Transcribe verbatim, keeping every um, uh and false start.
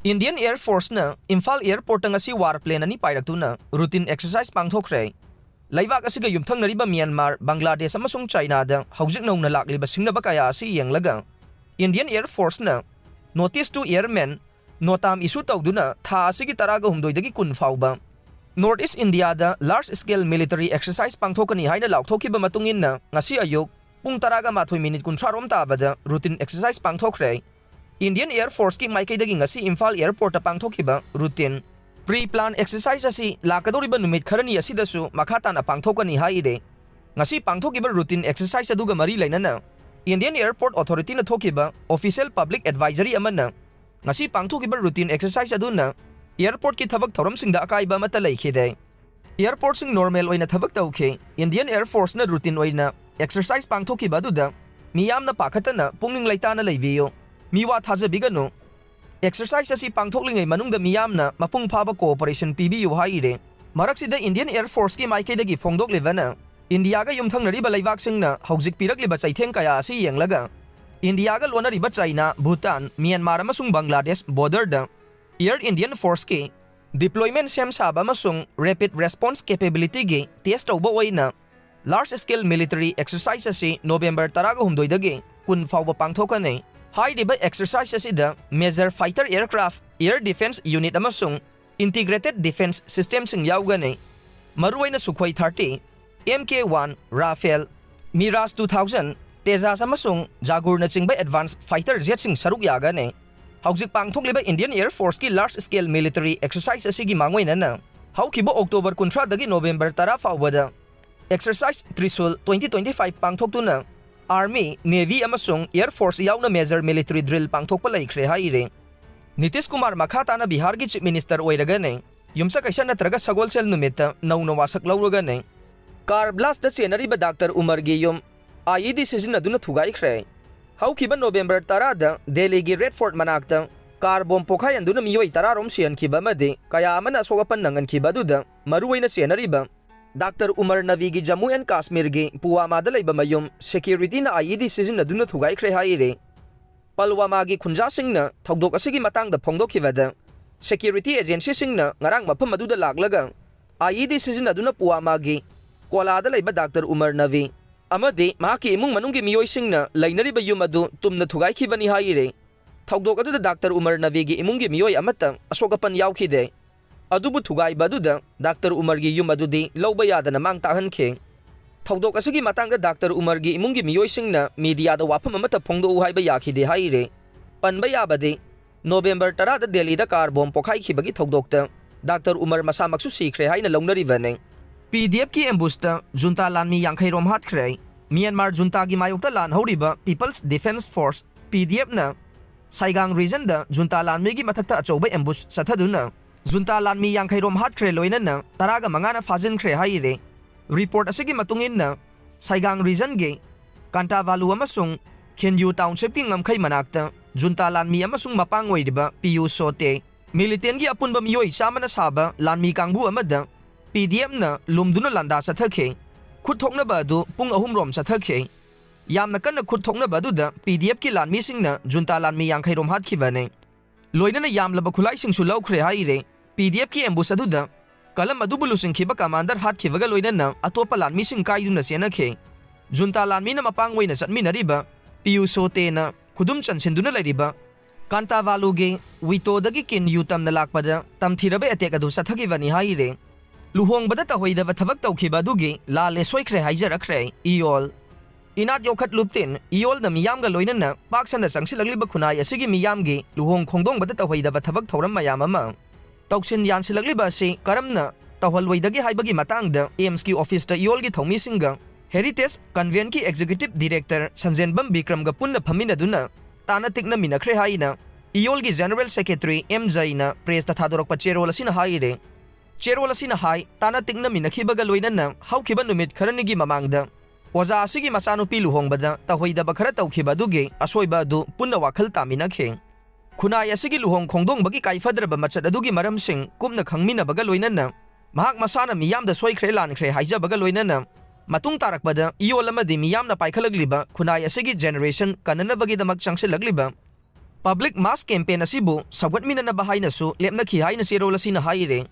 Indian Air Force ꯅ Imphal airport ꯇ ꯉꯁꯤ war plane ꯑꯅꯤ ꯄꯥꯏꯔꯛꯇꯨꯅ routine exercise ꯄꯥꯡꯊꯣꯛꯈ꯭ꯔꯦ꯫ ꯂꯩꯕꯥꯛ ꯑꯁꯤꯒ ꯌꯨꯝꯊꯪꯅꯔꯤꯕ ꯃ꯭ꯌꯥꯟꯃꯥꯔ, ꯕꯪꯒ꯭ꯂꯥꯗꯦꯁ ꯑꯃꯁꯨꯡ ꯆꯥꯏꯅꯥꯗ ꯍꯧꯖꯤꯛ ꯅꯧꯅ ꯂꯥꯛꯂꯤꯕ ꯁꯤꯡꯅꯕ ꯀꯌꯥ ꯑꯁꯤ ꯌꯦꯡꯂꯒ Indian Air Force ꯅ notice to airmen, NOTAM, issue ꯇꯧꯗꯨꯅ ꯊꯥ ꯑꯁꯤꯒꯤ ꯇꯔꯥꯒ ꯍꯨꯝꯗꯣꯏꯗꯒꯤ ꯀꯨꯟ ꯐꯥꯎꯕ North East India ꯗ large scale military exercise ꯄꯥꯡꯊꯣꯛꯀꯅꯤ ꯍꯥꯏꯅ ꯂꯥꯎꯊꯣꯛꯈꯤꯕ ꯃꯇꯨꯡ ꯏꯟꯅ ꯉꯁꯤ ꯑꯌꯨꯛ ꯄꯨꯡ ꯇꯔꯥꯒ ꯃꯥꯊꯣꯏ minute ꯀꯨꯟꯊ꯭ꯔꯥ ꯔꯣꯝ ꯇꯥꯕꯗ routine exercise ꯄꯥꯡꯊꯣꯛꯈ꯭ꯔꯦ꯫ Indian Air Force ꯀꯤ ꯃꯥꯏꯀꯩꯗꯒꯤ ꯉꯁꯤ ꯏꯝꯐꯥꯜ airport ꯇ ꯄꯥꯡꯊꯣꯛꯈꯤꯕ routine pre-plan exercise ꯑꯁꯤ ꯂꯥꯛꯀꯗꯧꯔꯤꯕ ꯅꯨꯃꯤꯠ ꯈꯔꯅꯤ ꯑꯁꯤꯗꯁꯨ ꯃꯈꯥ ꯇꯥꯅ ꯄꯥꯡꯊꯣꯛꯀꯅꯤ ꯍꯥꯏꯔꯦ꯫ ꯉꯁꯤ ꯄꯥꯡꯊꯣꯛꯈꯤꯕ routine exercise ꯑꯗꯨꯒ ꯃꯔꯤ ꯂꯩꯅꯅ Indian Airport Authority ꯅ ꯊꯣꯛꯈꯤꯕ official public advisory ꯑꯃꯅ ꯉꯁꯤ ꯄꯥꯡꯊꯣꯛꯈꯤꯕ routine exercise ꯑꯗꯨꯅ airport ꯀꯤ ꯊꯕꯛ ꯊꯧꯔꯝꯁꯤꯡꯗ ꯑꯀꯥꯏꯕ ꯑꯃꯠꯇ ꯂꯩꯈꯤꯗꯦ꯫ Airport ꯁꯤꯡ normal ꯑꯣꯏꯅ ꯊꯕꯛ ꯇꯧꯈꯤ꯫ Indian Air Force ꯅ routine ꯑꯣꯏꯅ exercise ꯄꯥꯡꯊꯣꯛꯈꯤꯕ ꯑꯗꯨꯗ ꯃꯤꯌꯥꯝꯅ ꯄꯥꯈꯠꯇꯅ ꯄꯨꯛꯅꯤꯡ ꯂꯩꯇꯥꯅ ꯂꯩꯕꯤꯌꯨ꯫ ꯃꯤꯋꯥ ꯊꯥꯖꯕꯤꯒꯅꯨ꯫ Exercise ꯑꯁꯤ ꯄꯥꯡꯊꯣꯛꯂꯤꯉꯩ ꯃꯅꯨꯡꯗ ꯃꯤꯌꯥꯝꯅ ꯃꯄꯨꯡ ꯐꯥꯕ cooperation ꯄꯤꯕꯤꯌꯨ ꯍꯥꯏꯔꯦ꯫ ꯃꯔꯛꯁꯤꯗ Indian Air Force ꯀꯤ ꯃꯥꯏꯀꯩꯗꯒꯤ ꯐꯣꯡꯗꯣꯛꯂꯤꯕꯅ ꯏꯟꯗꯤꯌꯥꯒ ꯌꯨꯝꯊꯪꯅꯔꯤꯕ ꯂꯩꯕꯥꯛꯁꯤꯡꯅ ꯍꯧꯖꯤꯛ ꯄꯤꯔꯛꯂꯤꯕ ꯆꯩꯊꯦꯡ ꯀꯌꯥ ꯑꯁꯤ ꯌꯦꯡꯂꯒ ꯏꯟꯗꯤꯌꯥꯒ ꯂꯣꯟꯅꯔꯤꯕ ꯆꯥꯏꯅꯥ, ꯚꯨꯇꯥꯟ, ꯃ꯭ꯌꯥꯟꯃꯥꯔ ꯑꯃꯁꯨꯡ ꯕꯪꯒ꯭ꯂꯥꯗꯦꯁ border ꯗ Air Indian Force ꯀꯤ deployment ꯁꯦꯝ ꯁꯥꯕ ꯑꯃꯁꯨꯡ rapid response capability ꯒꯤ test ꯇꯧꯕ ꯑꯣꯏꯅ large scale military exercise ꯑꯁꯤ ꯅꯣꯕꯦꯝꯕꯔ ꯇꯔꯥꯒ ꯍꯨꯝꯗꯣꯏꯗꯒꯤ ꯀꯨꯟ ꯐꯥꯎꯕ ꯄꯥꯡꯊꯣꯛꯀꯅꯤ꯫ ꯍꯥꯏꯔꯤꯕ exercise ꯑꯁꯤꯗ major fighter aircraft, air defense unit ꯑꯃꯁꯨꯡ integrated defense system ꯁꯤꯡ ꯌꯥꯎꯒꯅꯤ꯫ ꯃꯔꯨꯑꯣꯏꯅ Sukhoi thirty, M K one, Rafale, Mirage two thousand, Tejas ꯑꯃꯁꯨꯡ Jagur ꯅꯆꯤꯡꯕ advanced fighter jet ꯁꯤꯡ ꯁꯔꯨꯛ ꯌꯥꯒꯅꯤ꯫ ꯍꯧꯖꯤꯛ ꯄꯥꯡꯊꯣꯛꯂꯤꯕ Indian Air Force ꯀꯤ large scale military exercise ꯑꯁꯤꯒꯤ ꯃꯥꯡꯑꯣꯏꯅꯅ ꯍꯧꯈꯤꯕ ꯑꯣꯛꯇꯣꯕꯔ ꯀꯨꯟꯊ꯭ꯔꯥꯗꯒꯤ ꯅꯣꯕꯦꯝꯕꯔ ꯇꯔꯥ ꯐꯥꯎꯕꯗ Exercise Trishul twenty twenty-five ꯄꯥꯡꯊꯣꯛꯇꯨꯅ Army, Navy ꯑꯃꯁꯨꯡ Air Force ꯌꯥꯎꯅ major military drill ꯄꯥꯡꯊꯣꯛꯄ ꯂꯩꯈ꯭ꯔꯦ ꯍꯥꯏꯔꯤ꯫ ꯅꯤꯇꯤꯁ ꯀꯨꯃꯥꯔ ꯃꯈꯥ ꯇꯥꯅ ꯕꯤꯍꯥꯔꯒꯤ Chief Minister ꯑꯣꯏꯔꯒꯅꯤ꯫ ꯌꯨꯝꯁꯀꯩꯁ ꯅꯠꯇ꯭ꯔꯒ ꯁꯒꯣꯜꯁꯦꯜ ꯅꯨꯃꯤꯠꯇ ꯅꯧꯅ ꯋꯥꯁꯛ ꯂꯧꯔꯒꯅꯤ꯫ Car blast ꯇ ꯆꯦꯟꯅꯔꯤꯕ ꯗꯥꯛꯇꯔ ꯎꯃꯔꯒꯤ ꯌꯨꯝ I E D ꯁꯤꯖꯤꯟꯅꯗꯨꯅ ꯊꯨꯒꯥꯏꯈ꯭ꯔꯦ꯫ ꯍꯧꯈꯤꯕ ꯅꯣꯕꯦꯝꯕꯔ ꯇꯔꯥꯗ ꯗꯦꯜꯂꯤꯒꯤ Red Fort ꯃꯅꯥꯛꯇ car bomb ꯄꯣꯈꯥꯏꯍꯟꯗꯨꯅ ꯃꯤꯑꯣꯏ ꯇꯔꯥ ꯔꯣꯝ ꯁꯤꯍꯟꯈꯤꯕ ꯑꯃꯗꯤ ꯀꯌꯥ ꯑꯃꯅ ꯑꯁꯣꯛ ꯑꯄꯟ ꯅꯪꯍꯟꯈꯤꯕ ꯑꯗꯨꯗ ꯃꯔꯨꯑꯣꯏꯅ ꯆꯦꯟꯅꯔꯤꯕ ꯗꯥꯛꯇꯔ ꯎꯃꯔ ꯅꯕꯤꯒꯤ ꯖꯝꯃꯨ ꯑꯦꯟ ꯀꯥꯁꯃꯤꯔꯒꯤ ꯄꯨꯋꯥꯃꯥꯗ ꯂꯩꯕ ꯃꯌꯨꯝ security ꯅ I E D ꯁꯤꯖꯤꯟꯅꯗꯨꯅ ꯊꯨꯒꯥꯏꯈ꯭ꯔꯦ ꯍꯥꯏꯔꯤ꯫ ꯄꯜꯋꯥꯃꯥꯒꯤ ꯈꯨꯟꯖꯥꯁꯤꯡꯅ ꯊꯧꯗꯣꯛ ꯑꯁꯤꯒꯤ ꯃꯇꯥꯡꯗ ꯐꯣꯡꯗꯣꯛꯈꯤꯕꯗ, ꯁꯦꯀ꯭ꯌꯨꯔꯤꯇꯤ ꯑꯦꯖꯦꯟꯁꯤꯁꯤꯡꯅ ꯉꯔꯥꯡ ꯃꯐꯝ ꯑꯗꯨꯗ ꯂꯥꯛꯂꯒ ꯑꯥꯏ ꯏ ꯗꯤ ꯁꯤꯖꯤꯟꯅꯗꯨꯅ ꯄꯨꯋꯥꯃꯥꯒꯤ ꯀꯣꯂꯥꯗ ꯂꯩꯕ ꯗꯥꯛꯇꯔ ꯎꯃꯔ ꯅꯕꯤ ꯑꯃꯗꯤ ꯃꯍꯥꯛꯀꯤ ꯏꯃꯨꯡ ꯃꯅꯨꯡꯒꯤ ꯃꯤꯑꯣꯏꯁꯤꯡꯅ ꯂꯩꯅꯔꯤꯕ ꯌꯨꯝ ꯑꯗꯨ ꯇꯨꯝꯅ ꯊꯨꯒꯥꯏꯈꯤꯕꯅꯤ ꯍꯥꯏꯔꯤ꯫ ꯊꯧꯗꯣꯛ ꯑꯗꯨꯗ ꯗꯥꯛꯇꯔ ꯎꯃꯔ ꯅꯕꯤꯒꯤ ꯏꯃꯨꯡꯒꯤ ꯃꯤꯑꯣꯏ ꯑꯃꯠꯇ ꯑꯁꯣꯛ ꯑꯄꯟ ꯌꯥꯎꯈꯤꯗꯦ꯫ ꯑꯗꯨꯕꯨ ꯊꯨꯒꯥꯏꯕ ꯑꯗꯨꯗ ꯗꯥꯛꯇꯔ ꯎꯃꯔꯒꯤ ꯌꯨꯝ ꯑꯗꯨꯗꯤ ꯂꯧꯕ ꯌꯥꯗꯅ ꯃꯥꯡ ꯇꯥꯛꯍꯟꯈꯤ꯫ ꯊꯧꯗꯣꯛ ꯑꯁꯤꯒꯤ ꯃꯇꯥꯡꯗ ꯗꯥꯛꯇꯔ ꯎꯃꯔꯒꯤ ꯏꯃꯨꯡꯒꯤ ꯃꯤꯑꯣꯏꯁꯤꯡꯅ ꯃꯤꯗꯤꯌꯥꯗ ꯋꯥꯐꯝ ꯑꯃꯠꯇ ꯐꯣꯡꯗꯣꯛꯎ ꯍꯥꯏꯕ ꯌꯥꯈꯤꯗꯦ ꯍꯥꯏꯔꯤ꯫ ꯄꯟꯕ ꯌꯥꯕꯗꯤ, ꯅꯣꯕꯦꯝꯕꯔ ꯇꯔꯥꯗ ꯗꯦꯜꯂꯤꯗ ꯀꯥꯔ ꯕꯣꯝ ꯄꯣꯈꯥꯏꯈꯤꯕꯒꯤ ꯊꯧꯗꯣꯛꯇ ꯗꯥꯛꯇꯔ ꯎꯃꯔ ꯃꯁꯥꯃꯛꯁꯨ ꯁꯤꯈ꯭ꯔꯦ ꯍꯥꯏꯅ ꯂꯧꯅꯔꯤꯕꯅꯤ꯫ ꯄꯤ ꯗꯤ ꯑꯦꯐꯀꯤ ꯑꯦꯝꯕꯨꯁꯇ ꯖꯨꯟꯇꯥ ꯂꯥꯟꯃꯤ ꯌꯥꯡꯈꯩ ꯔꯣꯝ ꯍꯥꯠꯈ꯭ꯔꯦ꯫ ꯃ꯭ꯌꯥꯟꯃꯥꯔ ꯖꯨꯟꯇꯥꯒꯤ ꯃꯥꯌꯣꯛꯇ ꯂꯥꯟ ꯍꯧꯔꯤꯕ ꯄꯤꯄꯜꯁ ꯗꯤꯐꯦꯟꯁ ꯐꯣꯔꯁ, ꯄꯤ ꯗꯤ ꯑꯦꯐꯅ ꯁꯥꯏꯒꯥꯡ ꯔꯤꯖꯟꯗ ꯖꯨꯟꯇꯥ ꯂꯥꯟꯃꯤꯒꯤ ꯃꯊꯛꯇ ꯑꯆꯧꯕ ꯑꯦꯝꯕꯨꯁ ꯆꯠꯊꯗꯨꯅ ꯖꯨꯟꯇꯥ ꯂꯥꯟꯃꯤ ꯌꯥꯡꯈꯩ ꯔꯣꯝ ꯍꯥꯠꯈ꯭ꯔꯦ, ꯂꯣꯏꯅꯅ ꯇꯔꯥꯒ ꯃꯉꯥꯅ ꯐꯥꯖꯤꯟꯈ꯭ꯔꯦ ꯍꯥꯏꯔꯤ꯫ ꯔꯤꯄꯣꯔꯠ ꯑꯁꯤꯒꯤ ꯃꯇꯨꯡ ꯏꯟꯅ, ꯁꯥꯏꯒꯥꯡ ꯔꯤꯖꯟꯒꯤ ꯀꯥꯟꯇꯥꯚꯥꯂꯨ ꯑꯃꯁꯨꯡ ꯈꯤꯟꯌꯨ ꯇꯥꯎꯟꯁꯤꯞꯀꯤ ꯉꯝꯈꯩ ꯃꯅꯥꯛꯇ ꯖꯨꯟꯇꯥ ꯂꯥꯟꯃꯤ ꯑꯃꯁꯨꯡ ꯃꯄꯥꯡ ꯑꯣꯏꯔꯤꯕ ꯄꯤꯌꯨ ꯁꯣꯇꯦ, ꯃꯤꯂꯤꯇꯦꯟꯒꯤ ꯑꯄꯨꯟꯕ ꯃꯤꯑꯣꯏ ꯆꯥꯝꯃꯅ ꯁꯥꯕ ꯂꯥꯟꯃꯤ ꯀꯥꯡꯕꯨ ꯑꯃꯗ ꯄꯤ ꯗꯤ ꯑꯦꯐꯅ ꯂꯨꯝꯗꯨꯅ ꯂꯥꯟꯗꯥ ꯆꯠꯊꯈꯤ꯫ ꯈꯨꯠ ꯊꯣꯛꯅꯕ ꯑꯗꯨ ꯄꯨꯡ ꯑꯍꯨꯝ ꯔꯣꯝ ꯆꯠꯊꯈꯤ꯫ ꯌꯥꯝꯅ ꯀꯟꯅ ꯈꯨꯠ ꯊꯣꯛꯅꯕ ꯑꯗꯨꯗ ꯄꯤ ꯗꯤ ꯑꯦꯐꯀꯤ ꯂꯥꯟꯃꯤꯁꯤꯡꯅ ꯖꯨꯟꯇꯥ ꯂꯥꯟꯃꯤ ꯌꯥꯡꯈꯩ ꯔꯣꯝ ꯍꯥꯠꯈꯤꯕꯅꯤ꯫ ꯂꯣꯏꯅꯅ ꯌꯥꯝꯂꯕ ꯈꯨꯠꯂꯥꯏꯁꯤꯡꯁꯨ ꯂꯧꯈ꯭ꯔꯦ ꯍꯥꯏꯔꯦ꯫ ꯄꯤ ꯗꯤ ꯑꯦꯐꯀꯤ ꯑꯦꯝꯕꯨꯁ ꯑꯗꯨꯗ ꯀꯂꯝ ꯑꯗꯨꯕꯨ ꯂꯨꯆꯤꯡꯈꯤꯕ ꯀꯃꯥꯟꯗꯔ ꯍꯥꯠꯈꯤꯕꯒ ꯂꯣꯏꯅꯅ ꯑꯇꯣꯞꯄ ꯂꯥꯟꯃꯤꯁꯤꯡ ꯀꯥꯏꯗꯨꯅ ꯆꯦꯟꯅꯈꯤ꯫ ꯖꯨꯟꯇꯥ ꯂꯥꯟꯃꯤꯅ ꯃꯄꯥꯡ ꯑꯣꯏꯅ ꯆꯠꯃꯤꯟꯅꯔꯤꯕ ꯄꯤꯌꯨ ꯁꯣꯇꯦꯅ ꯈꯨꯗꯨꯝ ꯆꯟꯁꯤꯟꯗꯨꯅ ꯂꯩꯔꯤꯕ ꯀꯥꯟꯇꯥꯚꯥꯂꯨꯒꯤ ꯋꯤꯇꯣꯗꯒꯤ ꯀꯤꯟ ꯌꯨ ꯇꯝꯅ ꯂꯥꯛꯄꯗ ꯇꯝꯊꯤꯔꯕ ꯑꯦꯇꯦꯛ ꯑꯗꯨ ꯆꯠꯊꯈꯤꯕꯅꯤ ꯍꯥꯏꯔꯦ꯫ ꯂꯨꯍꯣꯡꯕꯗ ꯇꯧꯍꯩꯗꯕ ꯊꯕꯛ ꯇꯧꯈꯤꯕ ꯑꯗꯨꯒꯤ ꯂꯥꯜꯂꯦ, ꯁꯣꯏꯈ꯭ꯔꯦ ꯍꯥꯏꯖꯔꯛꯈ꯭ꯔꯦ꯫ ꯏꯌꯣꯜ ꯏꯅꯥꯠ ꯌꯣꯛꯈꯠ ꯂꯨꯞꯇꯤꯟ ꯏꯌꯣꯜꯅ ꯃꯤꯌꯥꯝꯒ ꯂꯣꯏꯅꯅ ꯄꯥꯛ ꯁꯟꯅ ꯆꯪꯁꯤꯜꯂꯛꯂꯤꯕ ꯈꯨꯟꯅꯥꯏ ꯑꯁꯤꯒꯤ ꯃꯤꯌꯥꯝꯒꯤ ꯂꯨꯍꯣꯡ ꯈꯣꯡꯗꯣꯡꯕꯗ ꯇꯧꯍꯩꯗꯕ ꯊꯕꯛ ꯊꯧꯔꯝ ꯃꯌꯥꯝ ꯑꯃ ꯇꯧꯁꯤꯟ ꯌꯥꯟꯁꯤꯜꯂꯛꯂꯤꯕ ꯑꯁꯤ ꯀꯔꯝꯅ ꯇꯧꯍꯜꯂꯣꯏꯗꯒꯦ ꯍꯥꯏꯕꯒꯤ ꯃꯇꯥꯡꯗ ꯑꯦꯝꯁꯀꯤ ꯑꯣꯐꯤꯁꯇ ꯏꯌꯣꯜꯒꯤ ꯊꯧꯃꯤꯁꯤꯡꯒ ꯍꯦꯔꯤꯇꯦꯖ ꯀꯟꯚꯦꯟꯠꯀꯤ ꯑꯦꯛꯖꯤꯀ꯭ꯌꯨꯇꯤꯚ ꯗꯤꯔꯦꯛꯇꯔ ꯁꯟꯖꯦꯟꯕꯝ ꯕꯤꯀ꯭ꯔꯝꯒ ꯄꯨꯟꯅ ꯐꯝꯃꯤꯟꯅꯗꯨꯅ ꯇꯥꯅ ꯇꯤꯛꯅꯃꯤꯟꯅꯈ꯭ꯔꯦ ꯍꯥꯏꯅ ꯏꯌꯣꯜꯒꯤ ꯖꯦꯅꯔꯦꯜ ꯁꯦꯀ꯭ꯔꯦꯇꯔꯤ ꯑꯦꯝ ꯖꯩꯅ ꯄ꯭ꯔꯦꯁꯇ ꯊꯥꯗꯣꯔꯛꯄ ꯆꯦꯔꯣꯜ ꯑꯁꯤꯅ ꯍꯥꯏꯔꯦ꯫ ꯆꯦꯔꯣꯜ ꯑꯁꯤꯅ ꯍꯥꯏ, ꯇꯥꯅ ꯇꯤꯛꯅꯃꯤꯟꯅꯈꯤꯕꯒ ꯂꯣꯏꯅꯅ ꯍꯧꯈꯤꯕ ꯅꯨꯃꯤꯠ ꯈꯔꯅꯤꯒꯤ ꯃꯃꯥꯡꯗ ꯑꯣꯖꯥ ꯑꯁꯤꯒꯤ ꯃꯆꯥꯅꯨꯄꯤ ꯂꯨꯍꯣꯡꯕꯗ ꯇꯧꯍꯩꯗꯕ ꯈꯔ ꯇꯧꯈꯤꯕ ꯑꯗꯨꯒꯤ ꯑꯁꯣꯏꯕ ꯑꯗꯨ ꯄꯨꯟꯅ ꯋꯥꯈꯜ ꯇꯥꯃꯤꯟꯅꯈꯤ꯫ ꯈꯨꯟꯅꯥꯏ ꯑꯁꯤꯒꯤ ꯂꯨꯍꯣꯡ ꯈꯣꯡꯗꯣꯡꯕꯒꯤ ꯀꯥꯏꯐꯗ꯭ꯔꯕ ꯃꯆꯠ ꯑꯗꯨꯒꯤ ꯃꯔꯝꯁꯤꯡ ꯀꯨꯞꯅ ꯈꯪꯃꯤꯟꯅꯕꯒ ꯂꯣꯏꯅꯅ ꯃꯍꯥꯛ ꯃꯁꯥꯅ ꯃꯤꯌꯥꯝꯗ ꯁꯣꯏꯈ꯭ꯔꯦ ꯂꯥꯟꯈ꯭ꯔꯦ ꯍꯥꯏꯖꯕꯒ ꯂꯣꯏꯅꯅ ꯃꯇꯨꯡ ꯇꯥꯔꯛꯄꯗ ꯏꯌꯣꯜ ꯑꯃꯗꯤ ꯃꯤꯌꯥꯝꯅ ꯄꯥꯏꯈꯠꯂꯛꯂꯤꯕ ꯈꯨꯟꯅꯥꯏ ꯑꯁꯤꯒꯤ generation ꯀꯟꯅꯅꯕꯒꯤꯗꯃꯛ ꯆꯪꯁꯤꯜꯂꯛꯂꯤꯕ public mass campaign ꯑꯁꯤꯕꯨ ꯁꯧꯒꯠꯃꯤꯟꯅꯅꯕ ꯍꯥꯏꯅꯁꯨ ꯂꯦꯞꯅꯈꯤ ꯍꯥꯏꯅ ꯆꯦꯔꯣꯜ ꯑꯁꯤꯅ ꯍꯥꯏꯔꯦ꯫